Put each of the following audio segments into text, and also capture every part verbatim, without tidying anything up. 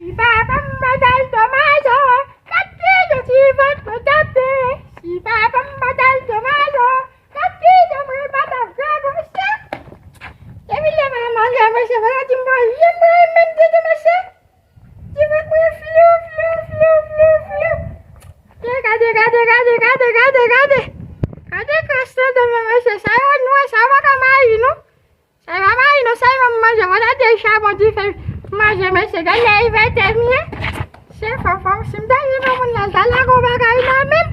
Si papa m pa t al Tomazo, gad ki jan ti vant mwen tape. Si papa m pa t al Tomazo, gad ki jan mwen pa t ap grangouche. Depi lè mwen manje, mesye, fò di m pa janm mwen menm tete, mesye. Ti vant mwen flou, flou, flou, flou, flou. Gade, gade, gade, gade, gade, gade. Gade kras nan dan mwen, mesye. Sa yo nwè, sa yo pa ka mayi, non. Sa yo pa mayi, non. Sa yo manje, mwen ta di chabon dife manje, mesye. Gade lè evè tèmye. Se fò, fò. Si m ta di nan moun nan, ta lage yon bagay nan men m.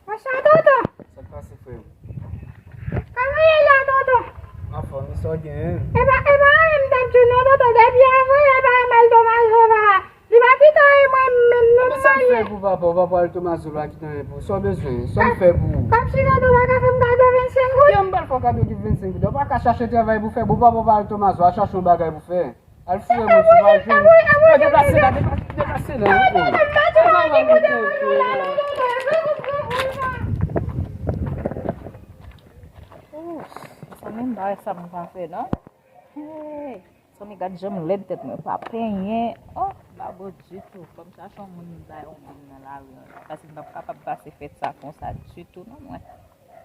Bonswa, tonton. Sa k pase, frè m? Kòman ye la, tonton? Anfòm, sa w genyen? E pa, e pa anyen m t ap di w non, tonton. Depi avan yè pa mal Tomazo pa. Li pa kite anyen mwen menm non. Sa m fè pou papa w? Papa w al Tomazo pa kite anyen pou ou. Sa w bezwen? Sa m fè pou ou? Kòmsi tonton pa ka fè m kado vennsenk goud? Kiyè m pral fè w kado ki vennsenk goud? Ou pa ka chache travay pou fè? Bon, papa w pa al Tomazo, al chache yon bagay pou fè. Al foure moun sou vajin. Deplase la, deplase, deplase la. Oh, sa menm bagay sa m pa fè non. Hey, sa m gad jan m lèd tèt mwen pa penyen. Oh, pa bon ditou. Fò m chache yon moun bay yon moun nan lari an. Paske m p ap kapab pase fèt sa konsa ditou non mwen.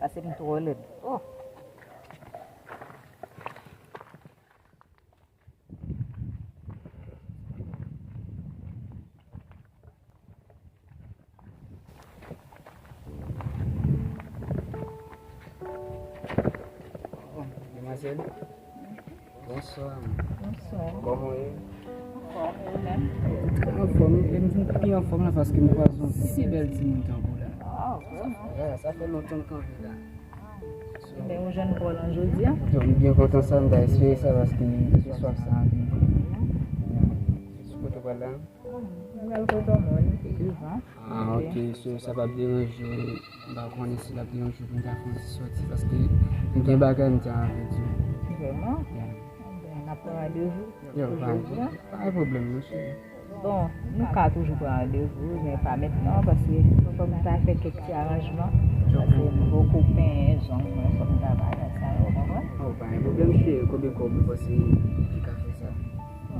Paske m twò lèd. Oh. Demwazèl, bonswa. Bonswa. Kòman w ye? Anfòm, ou menm? Trè anfòm, e m vin pi anfòm la paske m kwaze yon si bèl timoun tankou w la. Ah, vrèman? Sa fè lontan m kanpe la. Men ou jwenn pa w lan jodi a? Yo, m byen kontan sa, m ta espere sa paske se swaf sa anpil. Sou kote w pral la? M pral kote yon moun ki devan. Ah, ok, so sa p ap deranje w, m pa konnen si l ap deranje w pou m ta fè yon ti sòti paske m gen bagay m te anvi di w. Vrèman? Yeah. Ebyen, n ap pran randevou pou jodi a. Pa gen pwoblèm, non, cheri. Bon, nou ka toujou pran randevou, men pa mentnan, paske fò m ta fè kèk ti aranjman, paske m poko penyen zong mwen, fò m ta bagay sa yo, ou konprann? Oh, pa gen pwoblèm, cheri, konbyen kòb ou panse ki ka fè sa?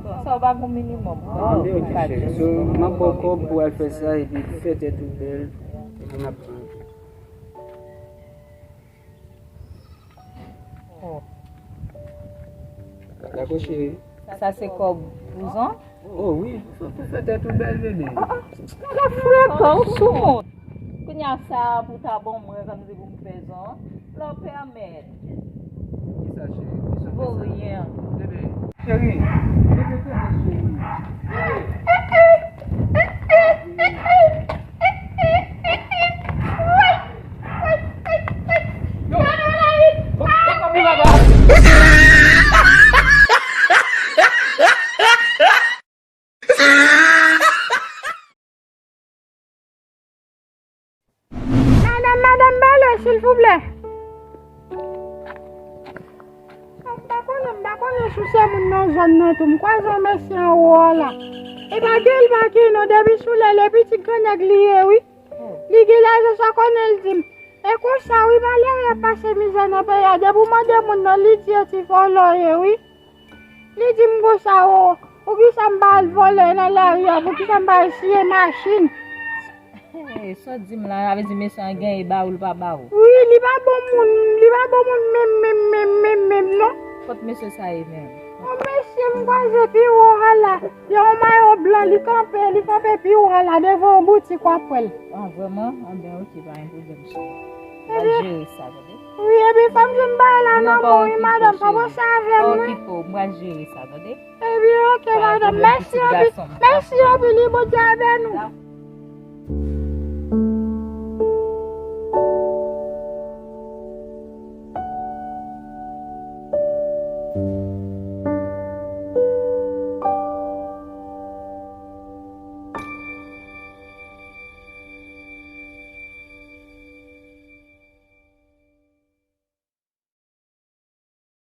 Bon, sa w pa gon minimòm, non? Ah, men ok, cheri, so, m ap ba w kòb pou w al fè sa, epi fè tèt ou bèl, epi n ap pran. Oh. Dakò, cheri. Sa se kòb pou zon? Oh, wi. Fò, fò fè tèt ou bèl, bebe. Ah, ah. Gade frekan, ou sou moun. Kounye a sa pou ta ban mwen kòmsi pou m fè zon. Lè w pèmèt. Kisa, cheri? Kisa fè sa? Voryen. Bebe. Cheri. Bebe, tande, cheri. Bebe. Madanm, madanm, bale, silvouplè. M pa konnen, m pa konnen si w se moun nan zòn nan tou. M kwaze yon mesye anwo a la. E pa gen l pa gen non, depi sou lè, l e pitit grannèg li ye, wi. Li gen lajan sa konnen l di m. E konsa wi, malere ap pase mizè nan peyi a. Depi w mande moun nan, li di e ti vòlò ye wi. Li di m konsa, o, poukisa m pa al vòlè nan lari a, poukisa m pa al siye machin. Hey, sa w di m la, sa vle di mesye an genyen ba ou, l pa ba ou? Wi, li pa bon moun, li pa bon moun menm, menm, menm, menm, menm non. Kot mesye sa ye menm? Yon mesye m kwaze pi wo a la. Li yon mayo blan, li kanpe, li kanpe pi wo a la devan yon boutik w ap wè l. Ah, vrèman? Anben, ok, pa gen pwoblèm, cheri. N ap jere sa, tande? Wi, epi fò m jwenn bagay la nan men w, wi, madanm, pa panse avè m, wi. Pa okipe w, m pral jere sa, tande? Epi, ok, madanm, mèsi anpil, mèsi anpil, wi, Bondye avè nou.